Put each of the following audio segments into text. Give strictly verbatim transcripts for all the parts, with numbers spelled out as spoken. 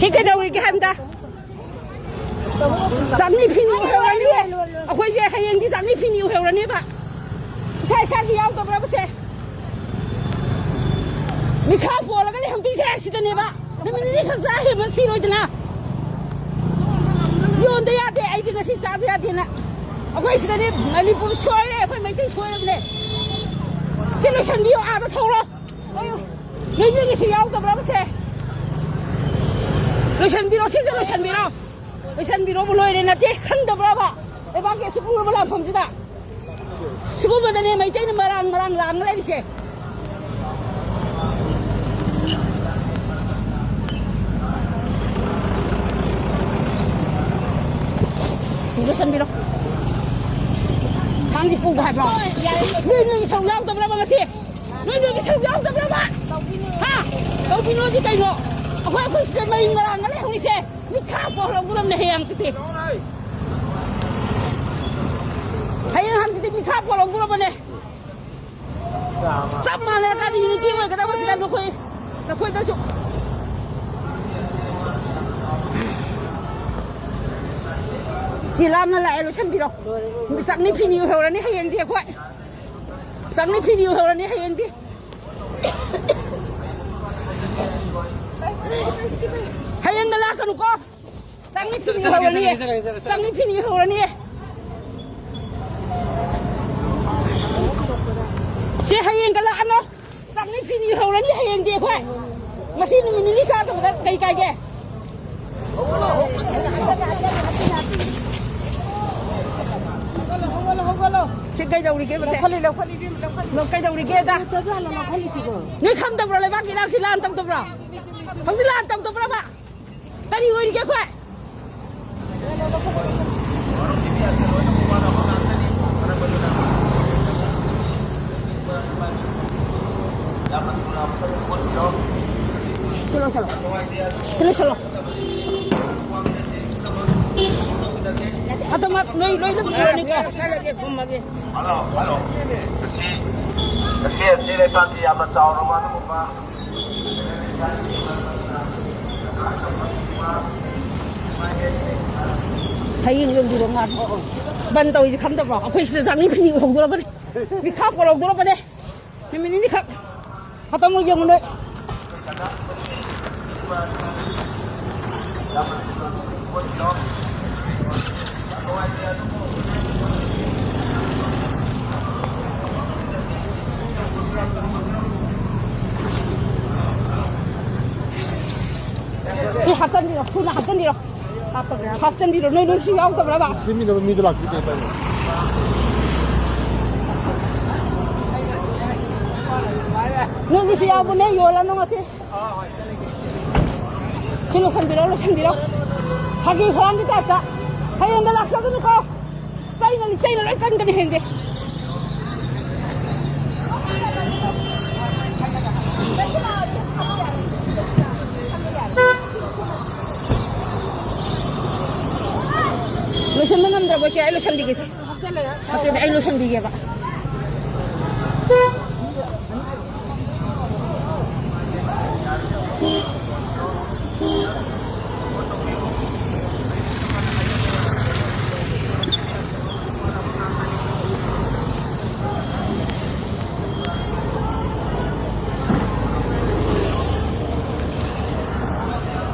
ꯁꯤ ꯀꯩꯗꯧꯔꯤꯒꯦ ꯍꯟꯗ? ꯆꯥꯛꯅꯤ ꯐꯤꯅꯤ ꯑꯣꯏꯍꯧꯔꯅꯤ꯫ ꯑꯩꯈꯣꯏꯁꯦ ꯍꯌꯦꯡꯗꯤ ꯆꯥꯛꯅꯤ ꯐꯤꯅꯤ ꯑꯣꯏꯍꯧꯔꯅꯦꯕ꯫ ꯏꯁꯥ ꯏꯁꯥꯒꯤ ꯌꯥꯎꯗꯕ꯭ꯔꯕꯁꯦ? ꯃꯤꯈꯥ ꯄꯣꯜꯂꯒ ꯂꯩꯍꯧꯗꯣꯏꯁꯦ ꯁꯤꯗꯅꯦꯕ꯫ ꯅꯨꯃꯤꯠ ꯅꯤꯅꯤ ꯈꯛ ꯆꯥ ꯍꯦꯟꯕ ꯁꯤꯔꯣꯏꯗꯅ꯫ ꯌꯣꯟꯗ ꯌꯥꯗꯦ, ꯑꯩꯗꯤ ꯉꯁꯤ ꯆꯥꯗ ꯌꯥꯗꯦꯅ꯫ ꯑꯩꯈꯣꯏ ꯁꯤꯗꯅꯦ, ꯃꯅꯤꯄꯨꯔ ꯁꯣꯏꯔꯦ, ꯑꯩꯈꯣꯏ ꯃꯩꯇꯩ ꯁꯣꯏꯔꯕꯅꯦ꯫ ꯁꯤ ꯂꯣꯏꯁꯟꯕꯤꯌꯣ, ꯑꯥꯗ ꯊꯧꯔꯣ꯫ ꯅꯣꯏ ꯅꯣꯏꯒꯤꯁꯤ ꯌꯥꯎꯗꯕ꯭ꯔꯕꯁꯦ? ꯂꯣꯏꯁꯟꯕꯤꯔꯣ, ꯁꯤꯁꯦ ꯂꯣꯏꯁꯟꯕꯤꯔꯣ꯫ ꯂꯣꯏꯁꯟꯕꯤꯔꯣꯕꯨ ꯂꯣꯏꯔꯦ ꯅꯠꯇꯦ, ꯈꯪꯗꯕ꯭ꯔꯕ? ꯂꯩꯕꯥꯛꯀꯤ ꯑꯁꯨꯛ ꯂꯨꯔꯕ ꯂꯥꯟꯐꯝꯁꯤꯗ꯫ ꯁꯤꯒꯨꯝꯕꯗꯅꯦ ꯃꯩꯇꯩꯅ ꯃꯔꯥꯡ ꯃꯔꯥꯡ ꯂꯥꯡꯅ ꯂꯩꯔꯤꯁꯦ꯫ ꯂꯣꯏꯁꯟꯕꯤꯔꯣ꯫ ꯊꯥꯡꯁꯤ ꯄꯨꯒꯦ ꯍꯥꯏꯕ꯭ꯔꯣ? ꯅꯣꯏ ꯅꯣꯏꯒꯤ ꯁꯔꯨꯛ ꯌꯥꯎꯗꯕ꯭ꯔꯕ ꯉꯁꯤ? ꯅꯣꯏ ꯅꯣꯏꯒꯤ ꯁꯔꯨꯛ ꯌꯥꯎꯗꯕ꯭ꯔꯕ? ꯍꯥ? ꯇꯧꯕꯤꯅꯣꯗꯤ ꯀꯩꯅꯣ? ꯑꯩꯈꯣꯏ ꯑꯩꯈꯣꯏ ꯁꯤꯗ ꯃꯩ ꯃꯔꯥꯡ ꯑꯃ ꯂꯩꯍꯧꯔꯤꯁꯦ꯫ ꯃꯤꯈꯥ ꯄꯣꯜꯍꯧꯗꯣꯔꯕꯅꯦ ꯍꯌꯦꯡ ꯍꯪꯆꯤꯠꯇꯤ꯫ ꯍꯌꯦꯡ ꯍꯪꯆꯤꯠꯇꯤ ꯃꯤꯈꯥ ꯄꯣꯜꯍꯧꯗꯣꯔꯕꯅꯦ꯫ ꯆꯞ ꯃꯥꯟꯅꯔꯀꯥꯟꯗ unity ꯑꯣꯏꯒꯗꯕ ꯁꯤꯗ ꯅꯈꯣꯏ, ꯅꯈꯣꯏꯗꯁꯨ꯫ ꯁꯤ ꯂꯥꯞꯅ ꯂꯥꯛꯑꯦ, ꯂꯣꯏꯁꯟꯕꯤꯔꯣ꯫ ꯆꯥꯛꯅꯤ ꯐꯤꯅꯤ ꯑꯣꯏꯍꯧꯔꯅꯤ ꯍꯌꯦꯡꯗꯤ ꯑꯩꯈꯣꯏ꯫ ꯆꯥꯛꯅꯤ ꯐꯤꯅꯤ ꯑꯣꯏꯍꯧꯔꯅꯤ ꯍꯌꯦꯡꯗꯤ꯫ ꯍꯌꯦꯡꯒ ꯂꯥꯛꯀꯅꯨꯀꯣ꯫ ꯆꯥꯛꯅꯤ ꯐꯤꯅꯤ ꯍꯧꯔꯅꯤ꯫ ꯆꯥꯛꯅꯤ ꯐꯤꯅꯤ ꯍꯧꯔꯅꯤ꯫ ꯁꯦ, ꯍꯌꯦꯡꯒ ꯂꯥꯛꯑꯅꯣ꯫ ꯆꯥꯛꯅꯤ ꯐꯤꯅꯤ ꯍꯧꯔꯅꯤ ꯍꯌꯦꯡꯗꯤ ꯑꯩꯈꯣꯏ꯫ ꯉꯁꯤ ꯅꯨꯃꯤꯠ ꯅꯤꯅꯤ ꯆꯥꯗꯕꯗ ꯀꯩ ꯀꯥꯏꯒꯦ? ꯍꯧꯒꯠꯂꯣ, ꯍꯧꯒꯠꯂꯣ, ꯍꯧꯒꯠꯂꯣ꯫ ꯁꯤ ꯀꯩꯗꯧꯔꯤꯒꯦ ꯃꯁꯦ? ꯂꯧꯈꯠꯂꯤ, ꯂꯧꯈꯠꯂꯤ, ꯏꯕꯦꯝꯃ, ꯂꯧꯈꯠꯂꯤ꯫ ꯂꯧ-, ꯀꯩꯗꯧꯔꯤꯒꯦꯗ? ꯆꯠꯂꯨ ꯍꯥꯟꯅ ꯂꯧꯈꯠꯂꯤꯁꯤꯕꯣ꯫ ꯅꯣꯏ ꯈꯪꯗꯕ꯭ꯔꯣ ꯂꯩꯕꯥꯛꯀꯤ ꯏꯔꯥꯡꯁꯤ ꯂꯥꯟ ꯇꯧꯗꯕ꯭ꯔꯣ? ꯍꯧꯖꯤꯛ ꯂꯥꯟ ꯇꯧꯗꯕ꯭ꯔꯕ? ꯀꯔꯤ ꯑꯣꯏꯔꯤꯒꯦ ꯑꯩꯈꯣꯏ? ꯆꯠꯂꯣ, ꯆꯠꯂꯣ꯫ ꯆꯠꯂꯣ, ꯆꯠꯂꯣ꯫ ꯑꯗꯨꯃꯛ ꯂꯣꯏ, ꯂꯣꯏꯅ ꯄꯨꯔꯅꯤꯀꯣ꯫ ꯆꯠꯂꯒꯦ, ꯈꯨꯝꯃꯒꯦ꯫ Hello, hello. ꯉꯁꯤ, ꯉꯁꯤ, ꯉꯁꯤ ꯂꯩꯕꯥꯛꯀꯤ ꯌꯥꯝꯅ ꯆꯥꯎꯔꯕ ꯑꯗꯨꯒꯨꯝꯕ ꯍꯌꯦꯡ ꯌꯣꯟꯕꯤꯔꯣ ꯉꯥꯁꯦ꯫ ꯕꯟ ꯇꯧꯔꯤꯁꯦ ꯈꯪꯗꯕ꯭ꯔꯣ? ꯑꯩꯈꯣꯏ ꯁꯤꯗ ꯆꯥꯃꯤ ꯐꯤꯅꯤ ꯍꯧꯗꯣꯔꯕꯅꯦ꯫ ꯃꯤꯈꯥ ꯄꯣꯜꯍꯧꯗꯣꯔꯕꯅꯦ꯫ ꯅꯨꯃꯤꯠ ꯅꯤꯅꯤꯈꯛ꯫ ꯍꯥꯇꯝ ꯃꯣꯏ ꯌꯦꯡꯉꯨ ꯅꯣꯏ꯫ ꯁꯤ ꯍꯥꯞꯆꯤꯟꯕꯤꯔꯣ, ꯊꯨꯅ ꯍꯥꯞꯆꯤꯟꯕꯤꯔꯣ꯫ ꯍꯥꯞꯆꯤꯟꯕꯤꯔꯣ, ꯅꯣꯏ, ꯅꯣꯏꯁꯨ ꯌꯥꯎꯗꯕ꯭ꯔꯕ? ꯁꯦꯝꯃꯤꯟꯅꯕ ꯃꯤꯗꯣ ꯂꯥꯛꯄꯤꯗꯦ ꯇꯥꯏꯅꯦ꯫ ꯅꯣꯏꯒꯤꯁꯨ ꯌꯥꯎꯕꯅꯦ, ꯌꯣꯜꯂꯅꯨ ꯉꯁꯤ꯫ ꯁꯤ ꯂꯣꯏꯁꯟꯕꯤꯔꯣ, ꯂꯣꯏꯁꯟꯕꯤꯔꯣ꯫ ꯐꯥꯒꯤ ꯐꯔꯥꯡꯒꯤ ꯇꯥꯏꯞꯇ꯫ ꯍꯌꯦꯡꯗ ꯂꯥꯛꯆꯁꯅꯨꯀꯣ꯫ ꯆꯩꯅ, ꯂꯤꯆꯩꯅ ꯂꯣꯏ ꯀꯟꯒꯅꯤ ꯍꯌꯦꯡꯗꯤ꯫ ꯂꯣꯏꯁꯟꯕ ꯉꯝꯗ꯭ꯔꯕꯣ, ꯏꯆꯦ? ꯑꯩ ꯂꯣꯏꯁꯟꯕꯤꯒꯦꯁꯦ꯫ ꯅꯠꯇꯦꯗ, ꯑꯩ ꯂꯣꯏꯁꯟꯕꯤꯒꯦꯕ꯫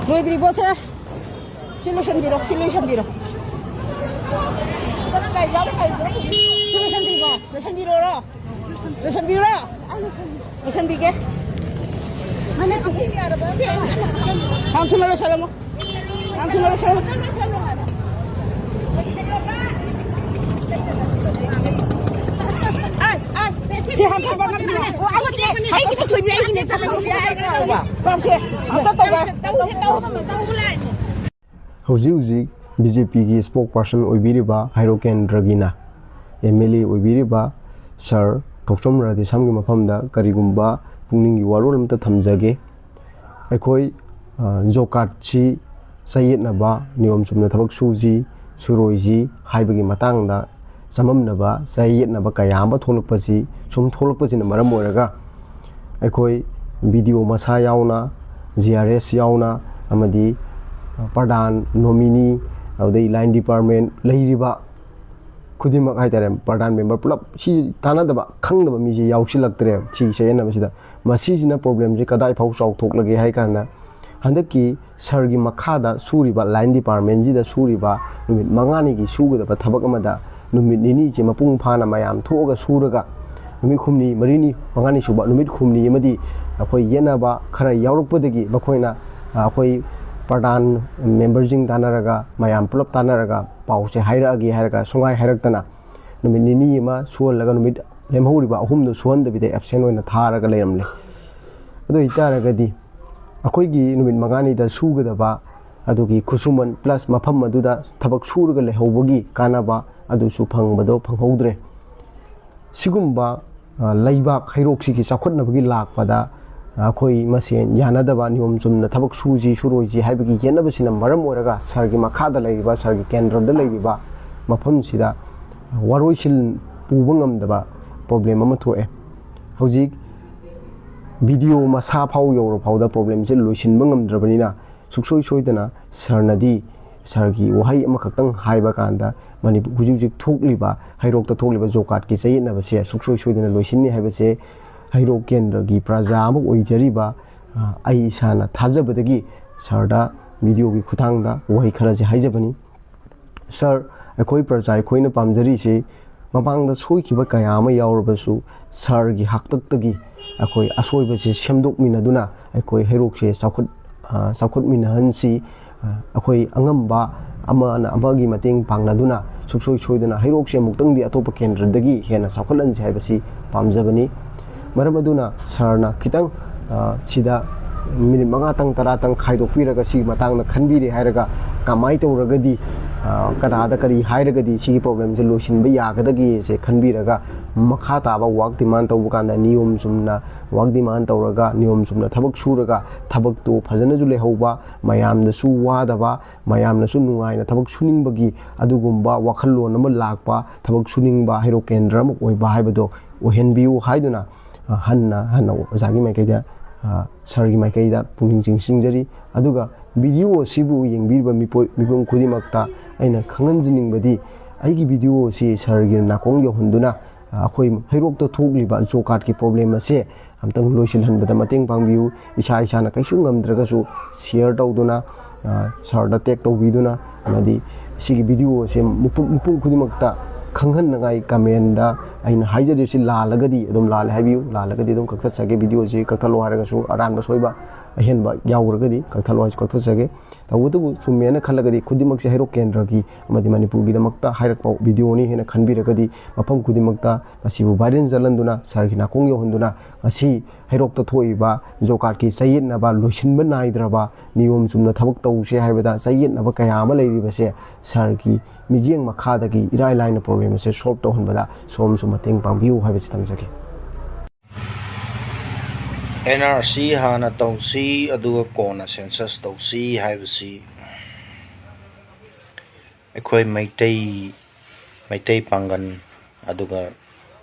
ꯂꯣꯏꯗ꯭ꯔꯤꯕꯣ, ꯁꯦ? ꯁꯤ ꯂꯣꯏꯁꯟꯕꯤꯔꯣ, ꯁꯤ ꯂꯣꯏꯁꯟꯕꯤꯔꯣ꯫ ꯁꯤ ꯂꯣꯏꯁꯟꯕꯤꯔꯣ, ꯂꯣꯏꯁꯟꯕꯤꯔꯣꯔꯣ? ꯂꯣꯏꯁꯟꯕꯤꯔꯣ? ꯂꯣꯏꯁꯟꯕꯤꯒꯦ꯫ ꯌꯥꯝ ꯊꯨꯅ ꯂꯣꯏꯁꯜꯂꯝꯃꯣ꯫ ꯌꯥꯝ ꯊꯨꯅ ꯂꯣꯏꯁꯜꯂꯝꯃꯣ꯫ ꯁꯤ ꯍꯥꯞꯆꯤꯟꯕ ꯉꯝꯗ꯭ꯔꯦ꯫ ꯑꯩꯒꯤꯗꯤ ꯊꯣꯏꯕꯤ, ꯑꯩꯒꯤꯅꯦ꯫ ꯄꯥꯝꯗꯦ꯫ ꯑꯝꯇ ꯇꯧꯔꯣꯏ꯫ ꯍꯧꯖꯤꯛ ꯍꯧꯖꯤꯛ ꯕꯤ ꯖꯦ ꯄꯤꯒꯤ ꯏꯁꯄꯣꯛ ꯄꯥꯔꯁꯟ ꯑꯣꯏꯕꯤꯔꯤꯕ ꯍꯥꯏꯔꯣ ꯀꯦꯟꯗ꯭ꯔꯒꯤꯅ ꯑꯦꯝ ꯑꯦꯜ ꯑꯦ ꯑꯣꯏꯕꯤꯔꯤꯕ ꯁꯥꯔ ꯊꯣꯛꯆꯣꯝ ꯔꯥꯙꯦꯁ꯭ꯌꯥꯝꯒꯤ ꯃꯐꯝꯗ ꯀꯔꯤꯒꯨꯝꯕ ꯄꯨꯛꯅꯤꯡꯒꯤ ꯋꯥꯔꯣꯜ ꯑꯃꯇ ꯊꯝꯖꯒꯦ꯫ ꯑꯩꯈꯣꯏ, ꯑ, ꯖꯣꯕ ꯀꯥꯔꯗꯁꯤ ꯆꯌꯦꯠꯅꯕ, ꯅꯤꯌꯣꯝ ꯆꯨꯝꯅ ꯊꯕꯛ ꯁꯨꯁꯤ, ꯁꯨꯔꯣꯏꯁꯤ ꯍꯥꯏꯕꯒꯤ ꯃꯇꯥꯡꯗ ꯆꯃꯝꯅꯕ, ꯆꯌꯦꯠꯅꯕ ꯀꯌꯥ ꯑꯃ ꯊꯣꯛꯂꯛꯄꯁꯤ, ꯁꯨꯝ ꯊꯣꯛꯂꯛꯄꯁꯤꯅ ꯃꯔꯝ ꯑꯣꯏꯔꯒ ꯑꯩꯈꯣꯏ ꯕꯤ ꯗꯤ ꯑꯣ ꯃꯁꯥ ꯌꯥꯎꯅ, ꯖꯤ ꯑꯥꯔ ꯑꯦꯁ ꯌꯥꯎꯅ, ꯑꯃꯗꯤ ꯄ꯭ꯔꯙꯥꯟ, ꯅꯣꯃꯤꯅꯤ, ꯑꯗꯨꯗꯩ line department ꯂꯩꯔꯤꯕ ꯈꯨꯗꯤꯡꯃꯛ ꯍꯥꯏꯇꯥꯔꯦ, ꯄ꯭ꯔꯙꯥꯟ member ꯄꯨꯂꯞ ꯁꯤ ꯇꯥꯟꯅꯗꯕ, ꯈꯪꯗꯕ ꯃꯤꯁꯦ ꯌꯥꯎꯁꯤꯜꯂꯛꯇ꯭ꯔꯦ ꯁꯤꯒꯤ ꯆꯌꯦꯠꯅꯕꯁꯤꯗ꯫ ꯃꯁꯤꯁꯤꯅ problemꯁꯦ ꯀꯗꯥꯏ ꯐꯥꯎ ꯆꯥꯎꯊꯣꯛꯂꯒꯦ ꯍꯥꯏ ꯀꯥꯟꯗ, ꯍꯟꯗꯛꯀꯤ sirꯒꯤ ꯃꯈꯥꯗ ꯁꯨꯔꯤꯕ line departmentꯁꯤꯗ ꯁꯨꯔꯤꯕ ꯅꯨꯃꯤꯠ ꯃꯉꯥꯅꯤꯒꯤ ꯁꯨꯒꯗꯕ ꯊꯕꯛ ꯑꯃꯗ ꯅꯨꯃꯤꯠ ꯅꯤꯅꯤꯁꯦ ꯃꯄꯨꯡ ꯐꯥꯅ ꯃꯌꯥꯝ ꯊꯣꯛꯑꯒ ꯁꯨꯔꯒ, ꯅꯨꯃꯤꯠ ꯍꯨꯝꯅꯤ, ꯃꯔꯤꯅꯤ, ꯃꯉꯥꯅꯤ ꯁꯨꯕ ꯅꯨꯃꯤꯠ ꯍꯨꯝꯅꯤ ꯑꯃꯗꯤ ꯑꯩꯈꯣꯏ ꯌꯦꯠꯅꯕ ꯈꯔ ꯌꯥꯎꯔꯛꯄꯗꯒꯤ ꯃꯈꯣꯏꯅ, ꯑ, ꯑꯩꯈꯣꯏ ꯄ꯭ꯔꯙꯥꯟ memberꯁꯤꯡ ꯇꯥꯟꯅꯔꯒ ꯃꯌꯥꯝ ꯄꯨꯂꯞ ꯇꯥꯟꯅꯔꯒ ꯄꯥꯎꯁꯦ ꯍꯥꯏꯔꯛꯑꯒꯦ ꯍꯥꯏꯔꯒ ꯁꯨꯡꯍꯥꯏ ꯍꯥꯏꯔꯛꯇꯅ ꯅꯨꯃꯤꯠ ꯅꯤꯅꯤ ꯑꯃ ꯁꯨꯍꯜꯂꯒ ꯅꯨꯃꯤꯠ ꯂꯦꯝꯍꯧꯔꯤꯕ ꯑꯍꯨꯝꯗꯣ ꯁꯨꯍꯟꯗꯕꯤꯗ absent ꯑꯣꯏꯅ ꯊꯥꯔꯒ ꯂꯩꯔꯝꯂꯦ꯫ ꯑꯗꯨ ꯑꯣꯏꯇꯥꯔꯒꯗꯤ ꯑꯩꯈꯣꯏꯒꯤ ꯅꯨꯃꯤꯠ ꯃꯉꯥꯅꯤꯗ ꯁꯨꯒꯗꯕ ꯑꯗꯨꯒꯤ ꯈꯨꯠꯁꯨꯃꯟ plus ꯃꯐꯝ ꯑꯗꯨꯗ ꯊꯕꯛ ꯁꯨꯔꯒ ꯂꯩꯍꯧꯕꯒꯤ ꯀꯥꯟꯅꯕ ꯑꯗꯨꯁꯨ ꯐꯪꯕꯗꯣ ꯐꯪꯍꯧꯗ꯭ꯔꯦ꯫ ꯁꯤꯒꯨꯝꯕ, ꯑ, ꯂꯩꯕꯥꯛ ꯍꯩꯔꯣꯛꯁꯤꯒꯤ ꯆꯥꯎꯈꯠꯅꯕꯒꯤ ꯂꯥꯛꯄꯗ ꯑꯩꯈꯣꯏ ꯃꯁꯦꯟ ꯌꯥꯅꯗꯕ, ꯅꯤꯌꯣꯝ ꯆꯨꯝꯅ ꯊꯕꯛ ꯁꯨꯁꯤ ꯁꯨꯔꯣꯏꯁꯤ ꯍꯥꯏꯕꯒꯤ ꯌꯦꯠꯅꯕꯁꯤꯅ ꯃꯔꯝ ꯑꯣꯏꯔꯒ sirꯒꯤ ꯃꯈꯥꯗ ꯂꯩꯔꯤꯕ, sirꯒꯤ ꯀꯦꯟꯗ꯭ꯔꯗ ꯂꯩꯔꯤꯕ ꯃꯐꯝꯁꯤꯗ ꯋꯥꯔꯣꯏꯁꯤꯟ ꯄꯨꯕ ꯉꯝꯗꯕ problem ꯑꯃ ꯊꯣꯛꯑꯦ꯫ ꯍꯧꯖꯤꯛ video ꯃꯁꯥ ꯐꯥꯎ ꯌꯧꯔ ꯐꯥꯎꯗ problemꯁꯦ ꯂꯣꯏꯁꯤꯟꯕ ꯉꯝꯗ꯭ꯔꯕꯅꯤꯅ, ꯁꯨꯡꯁꯣꯏ ꯁꯣꯏꯗꯅ sirꯅꯗꯤ, sirꯒꯤ ꯋꯥꯍꯩ ꯑꯃꯈꯛꯇꯪ ꯍꯥꯏꯕ ꯀꯥꯟꯗ, ꯃꯅꯤꯄꯨꯔ ꯍꯧꯖꯤꯛ ꯍꯧꯖꯤꯛ ꯊꯣꯛꯂꯤꯕ, ꯍꯩꯔꯣꯛꯇ ꯊꯣꯛꯂꯤꯕ job cardꯀꯤ ꯆꯌꯦꯠꯅꯕꯁꯦ ꯁꯨꯡꯁꯣꯏ ꯁꯣꯏꯗꯅ ꯂꯣꯏꯁꯤꯟꯅꯤ ꯍꯥꯏꯕꯁꯦ ꯍꯩꯔꯣꯛ ꯀꯦꯟꯗ꯭ꯔꯒꯤ ꯄ꯭ꯔꯖꯥ ꯑꯃ ꯑꯣꯏꯖꯔꯤꯕ, ꯑ, ꯑꯩ ꯏꯁꯥꯅ ꯊꯥꯖꯕꯗꯒꯤ sirꯗ videoꯒꯤ ꯈꯨꯠꯊꯥꯡꯗ ꯋꯥꯍꯩ ꯈꯔꯁꯦ ꯍꯥꯏꯖꯕꯅꯤ꯫ Sir, ꯑꯩꯈꯣꯏ ꯄ꯭ꯔꯖꯥ ꯑꯩꯈꯣꯏꯅ ꯄꯥꯝꯖꯔꯤꯁꯤ ꯃꯃꯥꯡꯗ ꯁꯣꯏꯈꯤꯕ ꯀꯌꯥ ꯑꯃ ꯌꯥꯎꯔꯕꯁꯨ sirꯒꯤ ꯍꯥꯛꯇꯛꯇꯒꯤ ꯑꯩꯈꯣꯏ ꯑꯁꯣꯏꯕꯁꯤ ꯁꯦꯝꯗꯣꯛꯃꯤꯟꯅꯗꯨꯅ ꯑꯩꯈꯣꯏ ꯍꯩꯔꯣꯛꯁꯦ ꯆꯥꯎꯈꯠ-, ꯑ, ꯆꯥꯎꯈꯠꯃꯤꯟꯅꯍꯟꯁꯤ꯫ ꯑ, ꯑꯩꯈꯣꯏ ꯑꯉꯝꯕ ꯑꯃꯅ ꯑꯃꯒꯤ ꯃꯇꯦꯡ ꯄꯥꯡꯅꯗꯨꯅ ꯁꯨꯡꯁꯣꯏ ꯁꯣꯏꯗꯅ ꯍꯩꯔꯣꯛꯁꯦ ꯑꯃꯨꯛꯇꯪꯗꯤ ꯑꯇꯣꯞꯄ ꯀꯦꯟꯗ꯭ꯔꯗꯒꯤ ꯍꯦꯟꯅ ꯆꯥꯎꯈꯠꯍꯟꯁꯤ ꯍꯥꯏꯕꯁꯤ ꯄꯥꯝꯖꯕꯅꯤ꯫ ꯃꯔꯝ ꯑꯗꯨꯅ sirꯅ ꯈꯤꯇꯪ, ꯑ, ꯁꯤꯗ minute ꯃꯉꯥꯇꯪ ꯇꯔꯥꯇꯪ ꯈꯥꯏꯗꯣꯛꯄꯤꯔꯒ ꯁꯤꯒꯤ ꯃꯇꯥꯡꯗ ꯈꯟꯕꯤꯔꯦ ꯍꯥꯏꯔꯒ ꯀꯃꯥꯏꯅ ꯇꯧꯔꯒꯗꯤ, ꯑ, ꯀꯅꯥꯗ ꯀꯔꯤ ꯍꯥꯏꯔꯒꯗꯤ ꯁꯤꯒꯤ problemꯁꯦ ꯂꯣꯏꯁꯤꯟꯕ ꯌꯥꯒꯗꯒꯦꯁꯦ ꯈꯟꯕꯤꯔꯒ ꯃꯈꯥ ꯇꯥꯕ work demand ꯇꯧꯕ ꯀꯥꯟꯗ ꯅꯤꯌꯣꯝ ꯆꯨꯝꯅ work demand ꯇꯧꯔꯒ ꯅꯤꯌꯣꯝ ꯆꯨꯝꯅ ꯊꯕꯛ ꯁꯨꯔꯒ ꯊꯕꯛꯇꯨ ꯐꯖꯅꯁꯨ ꯂꯩꯍꯧꯕ, ꯃꯌꯥꯝꯗꯁꯨ ꯋꯥꯗꯕ, ꯃꯌꯥꯝꯅꯁꯨ ꯅꯨꯡꯉꯥꯏꯅ ꯊꯕꯛ ꯁꯨꯅꯤꯡꯕꯒꯤ ꯑꯗꯨꯒꯨꯝꯕ ꯋꯥꯈꯜꯂꯣꯟ ꯑꯃ ꯂꯥꯛꯄ, ꯊꯕꯛ ꯁꯨꯅꯤꯡꯕ ꯍꯩꯔꯣꯛ ꯀꯦꯟꯗ꯭ꯔ ꯑꯃ ꯑꯣꯏꯕ ꯍꯥꯏꯕꯗꯣ ꯑꯣꯏꯍꯟꯕꯤꯌꯨ ꯍꯥꯏꯗꯨꯅ, ꯑ, ꯍꯟꯅ ꯍꯟꯅ ꯑꯣꯖꯥꯒꯤ ꯃꯥꯏꯀꯩꯗ ꯁꯥꯔꯒꯤ ꯃꯥꯏꯀꯩꯗ ꯄꯨꯛꯅꯤꯡ ꯆꯤꯡꯁꯤꯟꯖꯔꯤ꯫ ꯑꯗꯨꯒ ꯚꯤꯗꯤꯑꯣ ꯑꯁꯤꯕꯨ ꯌꯦꯡꯕꯤꯔꯤꯕ ꯃꯤꯄꯣꯏ ꯃꯤꯄꯨꯝ ꯈꯨꯗꯤꯡꯃꯛꯇ ꯑꯩꯅ ꯈꯪꯍꯟꯖꯅꯤꯡꯕꯗꯤ, ꯑꯩꯒꯤ ꯚꯤꯗꯤꯑꯣ ꯑꯁꯤ ꯁꯥꯔꯒꯤ ꯅꯥꯀꯣꯡ ꯌꯧꯍꯟꯗꯨꯅ, ꯑꯩꯈꯣꯏ ꯍꯩꯔꯣꯛꯇ ꯊꯣꯛꯂꯤꯕ ꯖꯣꯕ ꯀꯥꯔꯗꯀꯤ ꯄ꯭ꯔꯣꯕ꯭ꯂꯦꯝ ꯑꯁꯦ ꯑꯝꯇꯪ ꯂꯣꯏꯁꯤꯜꯍꯟꯕꯗ ꯃꯇꯦꯡ ꯄꯥꯡꯕꯤꯌꯨ꯫ ꯏꯁꯥ ꯏꯁꯥꯅ ꯀꯩꯁꯨ ꯉꯝꯗ꯭ꯔꯒꯁꯨ ꯁꯤꯌꯔ ꯇꯧꯗꯨꯅ, ꯁꯥꯔꯗ ꯇꯦꯛ ꯇꯧꯕꯤꯗꯨꯅ, ꯑꯃꯗꯤ ꯁꯤꯒꯤ ꯚꯤꯗꯤꯑꯣ ꯑꯁꯦ ꯃꯤꯄꯨꯝ ꯃꯤꯄꯨꯝ ꯈꯨꯗꯤꯡꯃꯛꯇ ꯈꯪꯍꯟꯅꯉꯥꯏ ꯀꯃꯦꯟꯗ ꯑꯩꯅ ꯍꯥꯏꯖꯔꯤꯕꯁꯤ ꯂꯥꯜꯂꯒꯗꯤ ꯑꯗꯨꯝ ꯂꯥꯜꯂꯦ ꯍꯥꯏꯕꯤꯌꯨ, ꯂꯥꯜꯂꯒꯗꯤ ꯑꯗꯨꯝ ꯀꯛꯊꯠꯆꯒꯦ꯫ ꯚꯤꯗꯤꯑꯣꯁꯤ ꯀꯛꯊꯠꯂꯣ ꯍꯥꯏꯔꯒꯁꯨ, ꯑꯔꯥꯟꯕ ꯁꯣꯏꯕ ꯑꯍꯦꯟꯕ ꯌꯥꯎꯔꯒꯗꯤ ꯀꯛꯊꯠꯂꯣ ꯍꯥꯏꯁꯨ ꯀꯛꯊꯠꯆꯒꯦ꯫ ꯇꯧꯕꯇꯕꯨ ꯆꯨꯝꯃꯦꯅ ꯈꯜꯂꯒꯗꯤ, ꯈꯨꯗꯤꯡꯃꯛꯁꯦ ꯍꯩꯔꯣꯛ ꯀꯦꯟꯗ꯭ꯔꯒꯤ ꯑꯃꯗꯤ ꯃꯅꯤꯄꯨꯔꯒꯤꯗꯃꯛꯇ ꯍꯥꯏꯔꯛꯄ ꯚꯤꯗꯤꯑꯣꯅꯤ ꯍꯥꯏꯅ ꯈꯟꯕꯤꯔꯒꯗꯤ, ꯃꯐꯝ ꯈꯨꯗꯤꯡꯃꯛꯇ ꯃꯁꯤꯕꯨ ꯚꯥꯏꯔꯦꯜ ꯆꯠꯍꯟꯗꯨꯅ, ꯁꯥꯔꯒꯤ ꯅꯥꯀꯣꯡ ꯌꯧꯍꯟꯗꯨꯅ, ꯉꯁꯤ ꯍꯩꯔꯣꯛꯇ ꯊꯣꯛꯏꯕ ꯖꯣꯕ ꯀꯥꯔꯗꯀꯤ ꯆꯌꯦꯠꯅꯕ, ꯂꯣꯏꯁꯤꯟꯕ ꯅꯥꯏꯗ꯭ꯔꯕ, ꯅꯤꯌꯣꯝ ꯆꯨꯝꯅ ꯊꯕꯛ ꯇꯧꯁꯦ ꯍꯥꯏꯕꯗ ꯆꯌꯦꯠꯅꯕ ꯀꯌꯥ ꯑꯃ ꯂꯩꯔꯤꯕꯁꯦ, ꯁꯥꯔꯒꯤ ꯃꯤꯠꯌꯦꯡ ꯃꯈꯥꯗꯒꯤ ꯏꯔꯥꯏ ꯂꯥꯏꯅ ꯄ꯭ꯔꯣꯕ꯭ꯂꯦꯝ ꯑꯁꯦ ꯁꯣꯜꯕ ꯇꯧꯍꯟꯕꯗ ꯁꯣꯝꯁꯨ ꯃꯇꯦꯡ ꯄꯥꯡꯕꯤꯌꯨ ꯍꯥꯏꯕꯁꯤ ꯊꯝꯖꯒꯦ꯫ ꯑꯦꯟ ꯑꯥꯔ ꯁꯤ ꯍꯥꯟꯅ ꯇꯧꯁꯤ, ꯑꯗꯨꯒ ꯀꯣꯟꯅ ꯁꯦꯟꯁꯁ ꯇꯧꯁꯤ ꯍꯥꯏꯕꯁꯤ ꯑꯩꯈꯣꯏ ꯃꯩꯇꯩ, ꯃꯩꯇꯩ ꯄꯥꯡꯒꯜ, ꯑꯗꯨꯒ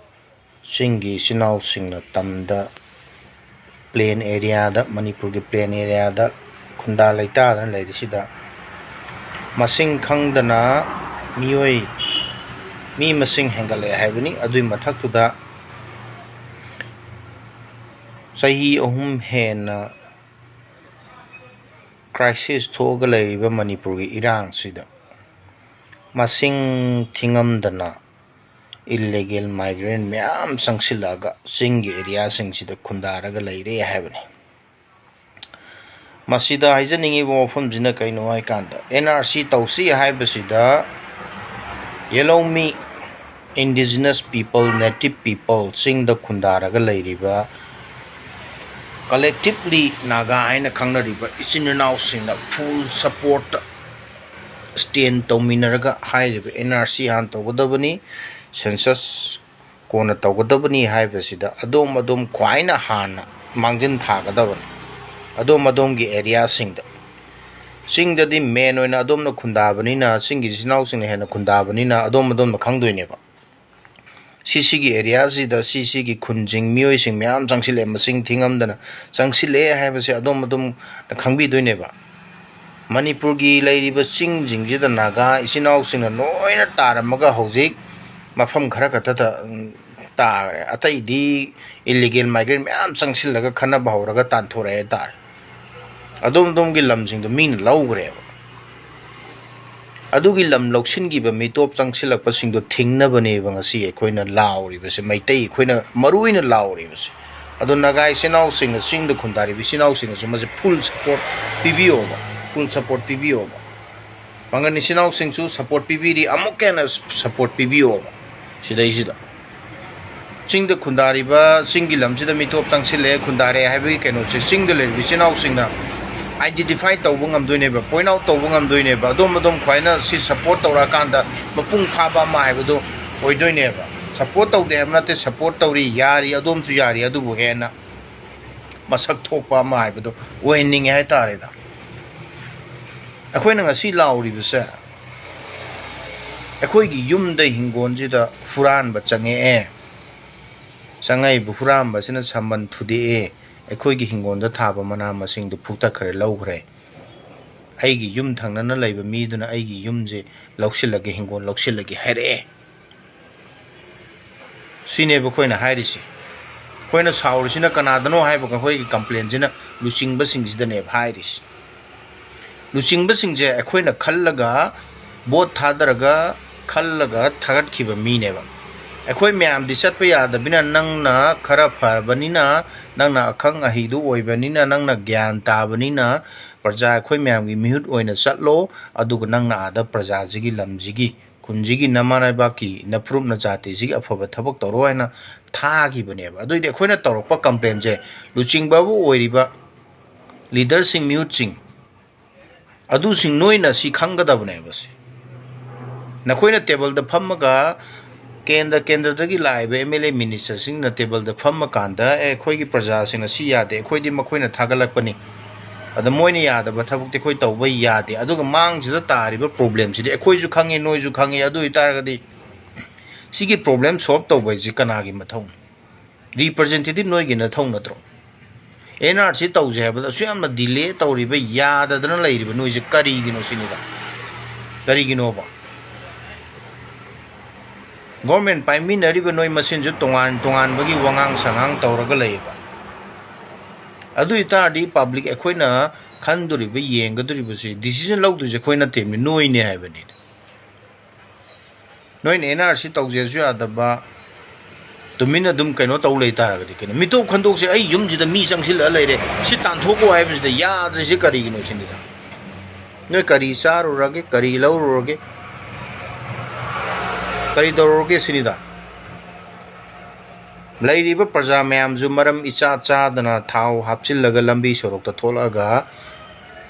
ꯆꯤꯡꯒꯤ ꯏꯆꯤꯟ ꯏꯅꯥꯎꯁꯤꯡꯅ ꯇꯝꯗ, ꯄ꯭ꯂꯦꯟ ꯑꯦꯔꯤꯌꯥꯗ, ꯃꯅꯤꯄꯨꯔꯒꯤ ꯄ꯭ꯂꯦꯟ ꯑꯦꯔꯤꯌꯥꯗ ꯈꯨꯟꯗꯥ ꯂꯩꯇꯥꯗꯅ ꯂꯩꯔꯤꯁꯤꯗ, ꯃꯁꯤꯡ ꯈꯪꯗꯅ ꯃꯤꯑꯣꯏ, ꯃꯤ ꯃꯁꯤꯡ ꯍꯦꯟꯒꯠꯂꯛꯑꯦ ꯍꯥꯏꯕꯅꯤ꯫ ꯑꯗꯨꯒꯤ ꯃꯊꯛꯇꯨꯗ ꯆꯍꯤ ꯑꯍꯨꯝ ꯍꯦꯟꯅ ꯀ꯭ꯔꯥꯏꯁꯤꯁ ꯊꯣꯛꯑꯒ ꯂꯩꯔꯤꯕ ꯃꯅꯤꯄꯨꯔꯒꯤ ꯏꯔꯥꯡꯁꯤꯗ ꯃꯁꯤꯡ ꯊꯤꯉꯝꯗꯅ ꯏꯜꯂꯤꯒꯦꯜ ꯃꯥꯏꯒ꯭ꯔꯦꯟ ꯃꯌꯥꯝ ꯆꯪꯁꯤꯜꯂꯛꯑꯒ ꯆꯤꯡꯒꯤ ꯑꯦꯔꯤꯌꯥꯁꯤꯡꯁꯤꯗ ꯈꯨꯟꯗꯥꯔꯒ ꯂꯩꯔꯦ ꯍꯥꯏꯕꯅꯤ꯫ ꯃꯁꯤꯗ ꯍꯥꯏꯖꯅꯤꯡꯉꯤꯕ ꯋꯥꯐꯝꯁꯤꯅ ꯀꯩꯅꯣ ꯍꯥꯏꯀꯥꯟꯗ, ꯑꯦꯟ ꯑꯥꯔ ꯁꯤ ꯇꯧꯁꯤ ꯍꯥꯏꯕꯁꯤꯗ ꯌꯦꯂꯧꯃꯤ, indigenous people, native people, ꯆꯤꯡꯗ ꯈꯨꯟꯗꯥꯔꯒ ꯂꯩꯔꯤꯕ, collectively ꯅꯥꯒꯥ ꯍꯥꯏꯅ ꯈꯪꯅꯔꯤꯕ ꯏꯆꯤꯟ ꯏꯅꯥꯎꯁꯤꯡꯅ ꯐꯨꯜ ꯁꯄꯣꯔꯠꯇ ꯁ꯭ꯇꯦꯟ ꯇꯧꯃꯤꯟꯅꯔꯒ ꯍꯥꯏꯔꯤꯕ ꯑꯦꯟ ꯑꯥꯔ ꯁꯤ ꯍꯥꯟꯅ ꯇꯧꯒꯗꯕꯅꯤ, ꯁꯦꯟꯁꯁ ꯀꯣꯟꯅ ꯇꯧꯒꯗꯕꯅꯤ ꯍꯥꯏꯕꯁꯤꯗ ꯑꯗꯣꯝ ꯑꯗꯣꯝ ꯈ꯭ꯋꯥꯏꯅ ꯍꯥꯟꯅ ꯃꯥꯡꯖꯤꯟ ꯊꯥꯒꯗꯕꯅꯤ꯫ ꯑꯗꯣꯝ ꯑꯗꯣꯝꯒꯤ ꯑꯦꯔꯤꯌꯥꯁꯤꯡꯗ, ꯆꯤꯡꯗꯗꯤ ꯃꯦꯟ ꯑꯣꯏꯅ ꯑꯗꯣꯝꯅ ꯈꯨꯟꯗꯥꯕꯅꯤꯅ, ꯆꯤꯡꯒꯤ ꯏꯆꯤꯟ ꯏꯅꯥꯎꯁꯤꯡꯅ ꯍꯦꯟꯅ ꯈꯨꯟꯗꯥꯕꯅꯤꯅ ꯑꯗꯣꯝ ꯑꯗꯣꯝꯅ ꯈꯪꯗꯣꯏꯅꯦꯕ꯫ ꯁꯤꯁꯤꯒꯤ ꯑꯦꯔꯤꯌꯥꯁꯤꯗ ꯁꯤꯁꯤꯒꯤ ꯈꯨꯟꯁꯤꯡ, ꯃꯤꯑꯣꯏꯁꯤꯡ ꯃꯌꯥꯝ ꯆꯪꯁꯤꯜꯂꯛꯑꯦ, ꯃꯁꯤꯡ ꯊꯤꯉꯝꯗꯅ ꯆꯪꯁꯤꯜꯂꯛꯑꯦ ꯍꯥꯏꯕꯁꯦ ꯑꯗꯣꯝ ꯑꯗꯣꯝꯅ ꯈꯪꯕꯤꯗꯣꯏꯅꯦꯕ꯫ ꯃꯅꯤꯄꯨꯔꯒꯤ ꯂꯩꯔꯤꯕ ꯆꯤꯡꯁꯤꯡꯁꯤꯗ ꯅꯥꯒꯥ ꯏꯆꯤꯟ ꯏꯅꯥꯎꯁꯤꯡꯅ ꯂꯣꯏꯅ ꯇꯥꯔꯝꯃꯒ ꯍꯧꯖꯤꯛ ꯃꯐꯝ ꯈꯔ ꯈꯛꯇꯗ, ꯎꯝ, ꯇꯥꯈ꯭ꯔꯦ꯫ ꯑꯇꯩꯗꯤ ꯏꯂꯤꯒꯦꯜ ꯃꯥꯏꯒ꯭ꯔꯦꯟ ꯃꯌꯥꯝ ꯆꯪꯁꯤꯜꯂꯒ ꯈꯠꯅꯕ ꯍꯧꯔꯒ ꯇꯥꯟꯊꯣꯔꯛꯑꯦ ꯇꯥꯔꯦ꯫ ꯑꯗꯣꯝ ꯑꯗꯣꯝꯒꯤ ꯂꯝꯁꯤꯡꯗꯣ ꯃꯤꯅ ꯂꯧꯈ꯭ꯔꯦꯕ꯫ ꯑꯗꯨꯒꯤ ꯂꯝ ꯂꯧꯁꯤꯟꯈꯤꯕ ꯃꯤꯇꯣꯞ ꯆꯪꯁꯤꯜꯂꯛꯄꯁꯤꯡꯗꯣ ꯊꯤꯡꯅꯕꯅꯦꯕ ꯉꯁꯤ ꯑꯩꯈꯣꯏꯅ ꯂꯥꯎꯔꯤꯕꯁꯦ, ꯃꯩꯇꯩ ꯑꯩꯈꯣꯏꯅ ꯃꯔꯨ ꯑꯣꯏꯅ ꯂꯥꯎꯔꯤꯕꯁꯦ꯫ ꯑꯗꯣ ꯅꯥꯒꯥ ꯏꯆꯤꯟ ꯏꯅꯥꯎꯁꯤꯡꯅ, ꯆꯤꯡꯗ ꯈꯨꯟꯗꯥꯔꯤꯕ ꯏꯆꯤꯟ ꯏꯅꯥꯎꯁꯤꯡꯅꯁꯨ ꯃꯁꯤ ꯐꯨꯜ ꯁꯄꯣꯔꯠ ꯄꯤꯕꯤꯌꯣꯕ, ꯐꯨꯜ ꯁꯄꯣꯔꯠ ꯄꯤꯕꯤꯌꯣꯕ꯫ ꯄꯥꯡꯒꯜ ꯏꯆꯤꯟ ꯏꯅꯥꯎꯁꯤꯡꯁꯨ ꯁꯄꯣꯔꯠ ꯄꯤꯕꯤꯔꯤ, ꯑꯃꯨꯛꯀ ꯍꯦꯟꯅ ꯁꯄꯣꯔꯠ ꯄꯤꯕꯤꯌꯣꯕ꯫ ꯁꯤꯗꯩꯁꯤꯗ ꯆꯤꯡꯗ ꯈꯨꯟꯗꯥꯔꯤꯕ, ꯆꯤꯡꯒꯤ ꯂꯝꯁꯤꯗ ꯃꯤꯇꯣꯞ ꯆꯪꯁꯤꯜꯂꯦ, ꯈꯨꯟꯗꯥꯔꯦ ꯍꯥꯏꯕꯒꯤ ꯀꯩꯅꯣꯁꯦ ꯆꯤꯡꯗ ꯂꯩꯔꯤꯕ ꯏꯆꯤꯟ ꯏꯅꯥꯎꯁꯤꯡꯅ ꯑꯥꯏꯗꯦꯟꯇꯤꯐꯥꯏ ꯇꯧꯕ ꯉꯝꯗꯣꯏꯅꯦꯕ, ꯄꯣꯏꯟꯠ ꯑꯥꯎꯠ ꯇꯧꯕ ꯉꯝꯗꯣꯏꯅꯦꯕ꯫ ꯑꯗꯣꯝ ꯑꯗꯣꯝ ꯈ꯭ꯋꯥꯏꯅ ꯁꯤ ꯁꯄꯣꯔꯠ ꯇꯧꯔꯛꯑꯀꯥꯟꯗ ꯃꯄꯨꯡ ꯐꯥꯕ ꯑꯃ ꯍꯥꯏꯕꯗꯣ ꯑꯣꯏꯗꯣꯏꯅꯦꯕ꯫ ꯁꯄꯣꯔꯠ ꯇꯧꯗꯦ ꯍꯥꯏꯕ ꯅꯠꯇꯦ, ꯁꯄꯣꯔꯠ ꯇꯧꯔꯤ, ꯌꯥꯔꯤ, ꯑꯗꯣꯝꯁꯨ ꯌꯥꯔꯤ, ꯑꯗꯨꯕꯨ ꯍꯦꯟꯅ ꯃꯁꯛ ꯊꯣꯛꯄ ꯑꯃ ꯍꯥꯏꯕꯗꯣ ꯑꯣꯏꯍꯟꯅꯤꯡꯉꯦ ꯍꯥꯏꯇꯥꯔꯦꯗ꯫ ꯑꯩꯈꯣꯏꯅ ꯉꯁꯤ ꯂꯥꯎꯔꯤꯕꯁꯦ, ꯑꯩꯈꯣꯏꯒꯤ ꯌꯨꯝꯗ, ꯍꯤꯡꯒꯣꯜꯁꯤꯗ ꯍꯨꯔꯥꯟꯕ ꯆꯪꯉꯛꯑꯦ, ꯆꯪꯉꯛꯏꯕ ꯍꯨꯔꯥꯟꯕꯁꯤꯅ ꯁꯝꯕꯟ ꯊꯨꯗꯦꯛꯑꯦ, ꯑꯩꯈꯣꯏꯒꯤ ꯍꯤꯡꯒꯣꯜꯗ ꯊꯥꯕ ꯃꯅꯥ ꯃꯁꯤꯡꯗꯨ ꯐꯨꯛꯇꯠꯈ꯭ꯔꯦ, ꯂꯧꯈ꯭ꯔꯦ, ꯑꯩꯒꯤ ꯌꯨꯝ ꯊꯪꯅꯅ ꯂꯩꯕ ꯃꯤꯗꯨꯅ ꯑꯩꯒꯤ ꯌꯨꯝꯁꯦ ꯂꯧꯁꯤꯜꯂꯒꯦ, ꯍꯤꯡꯒꯣꯜ ꯂꯧꯁꯤꯜꯂꯒꯦ ꯍꯥꯏꯔꯛꯑꯦ꯫ ꯁꯤꯅꯦꯕ ꯑꯩꯈꯣꯏꯅ ꯍꯥꯏꯔꯤꯁꯤ꯫ ꯑꯩꯈꯣꯏꯅ ꯁꯥꯎꯔꯤꯁꯤꯅ ꯀꯅꯥꯗꯅꯣ ꯍꯥꯏꯕꯒ ꯑꯩꯈꯣꯏꯒꯤ ꯀꯝꯄ꯭ꯂꯦꯟꯁꯤꯅ ꯂꯨꯆꯤꯡꯕꯁꯤꯡꯁꯤꯗꯅꯦꯕ ꯍꯥꯏꯔꯤꯁꯤ꯫ ꯂꯨꯆꯤꯡꯕꯁꯤꯡꯁꯦ ꯑꯩꯈꯣꯏꯅ ꯈꯜꯂꯒ, ꯚꯣꯠ ꯊꯥꯗꯔꯒ, ꯈꯜꯂꯒ ꯊꯥꯒꯠꯈꯤꯕ ꯃꯤꯅꯦꯕ꯫ ꯑꯩꯈꯣꯏ ꯃꯌꯥꯝꯗꯤ ꯆꯠꯄ ꯌꯥꯗꯕꯅꯤꯅ, ꯅꯪꯅ ꯈꯔ ꯐꯔꯕꯅꯤꯅ, ꯅꯪꯅ ꯑꯈꯪ ꯑꯍꯩꯗꯨ ꯑꯣꯏꯕꯅꯤꯅ, ꯅꯪꯅ ꯒ꯭ꯌꯥꯟ ꯇꯥꯕꯅꯤꯅ, ꯄ꯭ꯔꯖꯥ ꯑꯩꯈꯣꯏ ꯃꯌꯥꯝꯒꯤ ꯃꯤꯍꯨꯠ ꯑꯣꯏꯅ ꯆꯠꯂꯣ, ꯑꯗꯨꯒ ꯅꯪꯅ ꯑꯥꯗ ꯄ꯭ꯔꯖꯥꯁꯤꯒꯤ, ꯂꯝꯁꯤꯒꯤ, ꯈꯨꯟꯁꯤꯒꯤ, ꯅꯃꯥ ꯂꯩꯕꯥꯛꯀꯤ, ꯅꯐꯨꯔꯨꯞ ꯅꯖꯥꯇꯤꯁꯤꯒꯤ ꯑꯐꯕ ꯊꯕꯛ ꯇꯧꯔꯣ ꯍꯥꯏꯅ ꯊꯥꯈꯤꯕꯅꯦꯕ꯫ ꯑꯗꯨꯏꯗꯤ ꯑꯩꯈꯣꯏꯅ ꯇꯧꯔꯛꯄ ꯀꯝꯄ꯭ꯂꯦꯟꯁꯦ ꯂꯨꯆꯤꯡꯕꯕꯨ ꯑꯣꯏꯔꯤꯕ ꯂꯤꯗꯔꯁꯤꯡ, ꯃꯤꯍꯨꯠꯁꯤꯡ, ꯑꯗꯨꯁꯤꯡ ꯅꯣꯏꯅ ꯁꯤ ꯈꯪꯒꯗꯕꯅꯦꯕ꯫ ꯁꯤ ꯅꯈꯣꯏꯅ ꯇꯦꯕꯜꯗ ꯐꯝꯃꯒ, ꯀꯦꯟꯗ꯭ꯔ, ꯀꯦꯟꯗ꯭ꯔꯗꯒꯤ ꯂꯥꯛꯏꯕ ꯑꯦꯝ ꯑꯦꯜ ꯑꯦ, ꯃꯤꯅꯤꯁꯇꯔꯁꯤꯡꯅ ꯇꯦꯕꯜꯗ ꯐꯝꯃꯀꯥꯟꯗ, "ꯑꯦ, ꯑꯩꯈꯣꯏꯒꯤ ꯄ꯭ꯔꯖꯥꯁꯤꯡꯅ ꯁꯤ ꯌꯥꯗꯦ, ꯑꯩꯈꯣꯏꯗꯤ ꯃꯈꯣꯏꯅ ꯊꯥꯒꯠꯂꯛꯄꯅꯤ, ꯑꯗ ꯃꯣꯏꯅ ꯌꯥꯗꯕ ꯊꯕꯛꯇꯤ ꯑꯩꯈꯣꯏ ꯇꯧꯕ ꯌꯥꯗꯦ"꯫ ꯑꯗꯨꯒ ꯃꯥꯡꯁꯤꯗ ꯇꯥꯔꯤꯕ ꯄ꯭ꯔꯣꯕ꯭ꯂꯦꯝꯁꯤꯗꯤ ꯑꯩꯈꯣꯏꯁꯨ ꯈꯪꯉꯤ, ꯅꯣꯏꯁꯨ ꯈꯪꯉꯤ꯫ ꯑꯗꯨ ꯑꯣꯏꯇꯥꯔꯒꯗꯤ ꯁꯤꯒꯤ problem solve ꯇꯧꯕ ꯍꯥꯏꯁꯤ ꯀꯅꯥꯒꯤ ꯃꯊꯧꯅꯣ? Representative ꯅꯣꯏꯒꯤ ꯅꯊꯧ ꯅꯠꯇ꯭ꯔꯣ? ꯑꯦꯟ ꯑꯥꯔ ꯁꯤ ꯇꯧꯁꯦ ꯍꯥꯏꯕꯗ ꯑꯁꯨꯛ ꯌꯥꯝꯅ delay ꯇꯧꯔꯤꯕ, ꯌꯥꯗꯗꯅ ꯂꯩꯔꯤꯕ ꯅꯣꯏꯁꯦ ꯀꯔꯤꯒꯤꯅꯣ ꯁꯤꯅꯤꯗ꯫ ꯀꯔꯤꯒꯤꯅꯣꯕ? Government ꯄꯥꯏꯃꯤꯟꯅꯔꯤꯕ ꯅꯣꯏ ꯃꯁꯦꯟꯁꯨ ꯇꯣꯉꯥꯟ ꯇꯣꯉꯥꯟꯕꯒꯤ ꯋꯥꯉꯥꯡ ꯁꯉꯥꯡ ꯇꯧꯔꯒ ꯂꯩꯌꯦꯕ꯫ ꯑꯗꯨ ꯑꯣꯏꯇꯥꯔꯗꯤ public ꯑꯩꯈꯣꯏꯅ ꯈꯟꯗꯣꯔꯤꯕ, ꯌꯦꯡꯒꯗꯣꯔꯤꯕꯁꯤ, decision ꯂꯧꯗꯣꯏꯁꯦ ꯑꯩꯈꯣꯏ ꯅꯠꯇꯦꯃꯤ, ꯅꯣꯏꯅꯦ ꯍꯥꯏꯕꯅꯤ꯫ ꯅꯣꯏꯅ ꯑꯦꯟ ꯑꯥꯔ ꯁꯤ ꯇꯧꯖꯦꯁꯨ ꯌꯥꯗꯕ, ꯇꯨꯃꯤꯟꯅ ꯑꯗꯨꯝ ꯀꯩꯅꯣ ꯇꯧ ꯂꯩ ꯇꯥꯔꯒꯗꯤ ꯀꯩꯅꯣ? ꯃꯤꯇꯣꯞ ꯈꯟꯗꯣꯛꯁꯦ, ꯑꯩ ꯌꯨꯝꯁꯤꯗ ꯃꯤ ꯆꯪꯁꯤꯜꯂꯛꯑ ꯂꯩꯔꯦ, ꯁꯤ ꯇꯥꯟꯊꯣꯛꯀꯣ ꯍꯥꯏꯕꯁꯤꯗ ꯌꯥꯗ꯭ꯔꯤꯁꯦ ꯀꯔꯤꯒꯤꯅꯣ ꯁꯤꯅꯤꯗ꯫ ꯅꯣꯏ ꯀꯔꯤ ꯆꯥꯔꯨꯔꯒꯦ, ꯀꯔꯤ ꯂꯧꯔꯨꯔꯒꯦ, ꯀꯔꯤ ꯇꯧꯔꯨꯔꯒꯦ ꯁꯤꯅꯤꯗ꯫ ꯂꯩꯔꯤꯕ ꯄ꯭ꯔꯖꯥ ꯃꯌꯥꯝꯁꯨ ꯃꯔꯝ ꯏꯆꯥ ꯆꯥꯗꯅ ꯊꯥꯎ ꯍꯥꯞꯆꯤꯜꯂꯒ ꯂꯝꯕꯤ ꯁꯣꯔꯣꯛꯇ ꯊꯣꯛꯂꯛꯑꯒ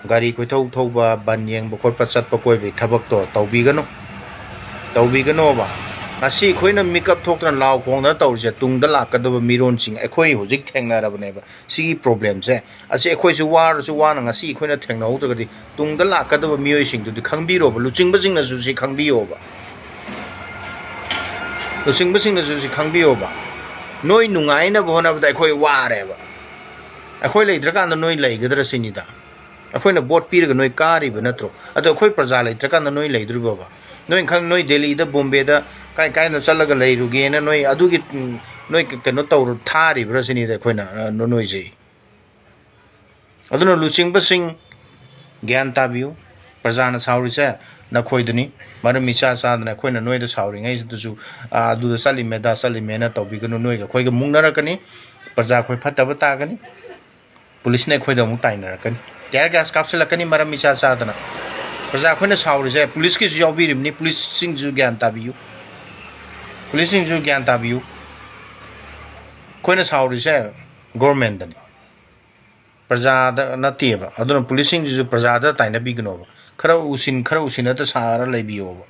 ꯒꯥꯔꯤ ꯀꯣꯏꯊꯧ ꯊꯧꯕ, ꯕꯟ ꯌꯦꯡꯕ ꯈꯣꯠꯄ, ꯆꯠꯄ ꯀꯣꯏꯕꯒꯤ ꯊꯕꯛꯇꯣ ꯇꯧꯕꯤꯒꯅꯨ, ꯇꯧꯕꯤꯒꯅꯣꯕ꯫ ꯉꯁꯤ ꯑꯩꯈꯣꯏꯅ ꯃꯤꯀꯞ ꯊꯣꯛꯇꯅ ꯂꯥꯎ ꯈꯣꯡꯗꯅ ꯇꯧꯔꯤꯁꯦ ꯇꯨꯡꯗ ꯂꯥꯛꯀꯗꯕ ꯃꯤꯔꯣꯟꯁꯤꯡ ꯑꯩꯈꯣꯏ ꯍꯧꯖꯤꯛ ꯊꯦꯡꯅꯔꯕꯅꯦꯕ꯫ ꯁꯤꯒꯤ problemꯁꯦ, ꯑꯁꯤ ꯑꯩꯈꯣꯏꯁꯨ ꯋꯥꯔꯁꯨ ꯋꯥꯅ ꯉꯁꯤ ꯑꯩꯈꯣꯏꯅ ꯊꯦꯡꯅꯍꯧꯗ꯭ꯔꯒꯗꯤ ꯇꯨꯡꯗ ꯂꯥꯛꯀꯗꯕ ꯃꯤꯑꯣꯏꯁꯤꯡꯗꯨꯗꯤ ꯈꯪꯕꯤꯔꯣꯕ, ꯂꯨꯆꯤꯡꯕꯁꯤꯡꯅꯁꯨ ꯁꯤ ꯈꯪꯕꯤꯌꯣꯕ꯫ ꯂꯨꯆꯤꯡꯕꯁꯤꯡꯅꯁꯨ ꯁꯤ ꯈꯪꯕꯤꯌꯣꯕ꯫ ꯅꯣꯏ ꯅꯨꯡꯉꯥꯏꯅꯕ ꯍꯣꯠꯅꯕꯗ ꯑꯩꯈꯣꯏ ꯋꯥꯔꯦꯕ꯫ ꯑꯩꯈꯣꯏ ꯂꯩꯇ꯭ꯔꯀꯥꯟꯗ ꯅꯣꯏ ꯂꯩꯒꯗ꯭ꯔꯥ ꯁꯤꯅꯤꯗ꯫ ꯑꯩꯈꯣꯏꯅ vote ꯄꯤꯔꯒ ꯅꯣꯏ ꯀꯥꯔꯤꯕ ꯅꯠꯇ꯭ꯔꯣ? ꯑꯗꯣ ꯑꯩꯈꯣꯏ ꯄ꯭ꯔꯖꯥ ꯂꯩꯇ꯭ꯔꯀꯥꯟꯗ ꯅꯣꯏ ꯂꯩꯗꯣꯔꯤꯕꯣꯕ? ꯅꯣꯏ ꯈꯪ-, ꯅꯣꯏ ꯗꯦꯜꯂꯤꯗ, ꯕꯣꯝꯕꯦꯗ, ꯀꯥꯏ ꯀꯥꯏꯗ ꯆꯠꯂꯒ ꯂꯩꯔꯨꯒꯦꯅ ꯅꯣꯏ ꯑꯗꯨꯒꯤ, ꯎꯝ, ꯅꯣꯏ ꯀ-, ꯀꯩꯅꯣ ꯇꯧꯔ ꯊꯥꯔꯤꯕ꯭ꯔꯥ ꯁꯤꯅꯤꯗ ꯑꯩꯈꯣꯏꯅ, ꯑ, ꯅꯣ-, ꯅꯣꯏꯁꯦ꯫ ꯑꯗꯨꯅ ꯂꯨꯆꯤꯡꯕꯁꯤꯡ, ꯒ꯭ꯌꯥꯟ ꯇꯥꯕꯤꯌꯨ꯫ ꯄ꯭ꯔꯖꯥꯅ ꯁꯥꯎꯔꯤꯁꯦ ꯅꯈꯣꯏꯗꯅꯤ꯫ ꯃꯔꯝ ꯏꯆꯥ ꯆꯥꯗꯅ ꯑꯩꯈꯣꯏꯅ ꯅꯣꯏꯗ ꯁꯥꯎꯔꯤꯉꯩꯁꯤꯗꯁꯨ, ꯑ, ꯑꯗꯨꯗ ꯆꯠꯂꯤꯃꯦ, ꯑꯗꯥ ꯆꯠꯂꯤꯃꯦꯅ ꯇꯧꯕꯤꯒꯅꯨ꯫ ꯅꯣꯏꯒ ꯑꯩꯈꯣꯏꯒ ꯃꯨꯛꯅꯔꯛꯀꯅꯤ꯫ ꯄ꯭ꯔꯖꯥ ꯑꯩꯈꯣꯏ ꯐꯠꯇꯕ ꯇꯥꯒꯅꯤ꯫ ꯄꯨꯂꯤꯁꯅ ꯑꯩꯈꯣꯏꯗ ꯑꯃꯨꯛ ꯇꯥꯏꯅꯔꯛꯀꯅꯤ꯫ Tear gas ꯀꯥꯞꯁꯤꯜꯂꯛꯀꯅꯤ ꯃꯔꯝ ꯏꯆꯥ ꯆꯥꯗꯅ꯫ ꯄ꯭ꯔꯖꯥ ꯑꯩꯈꯣꯏꯅ ꯁꯥꯎꯔꯤꯁꯦ ꯄꯨꯂꯤꯁꯀꯤꯁꯨ ꯌꯥꯎꯕꯤꯔꯤꯕꯅꯤ, ꯄꯨꯂꯤꯁꯁꯤꯡꯁꯨ ꯒ꯭ꯌꯥꯟ ꯇꯥꯕꯤꯌꯨ꯫ ꯄꯨꯂꯤꯁꯁꯤꯡꯁꯨ ꯒ꯭ꯌꯥꯟ ꯇꯥꯕꯤꯌꯨ꯫ ꯑꯩꯈꯣꯏꯅ ꯁꯥꯎꯔꯤꯁꯦ governmentꯇꯅꯤ, ꯄ꯭ꯔꯖꯥꯗ ꯅꯠꯇꯦꯕ꯫ ꯑꯗꯨꯅ ꯄꯨꯂꯤꯁꯁꯤꯡꯁꯤꯁꯨ ꯄ꯭ꯔꯖꯥꯗ ꯇꯥꯏꯅꯕꯤꯒꯅꯣꯕ꯫ ꯈꯔ ꯎꯁꯤꯟ-, ꯈꯔ ꯎꯁꯤꯟꯅꯗ ꯁꯥꯔ ꯂꯩꯕꯤꯌꯣꯕ꯫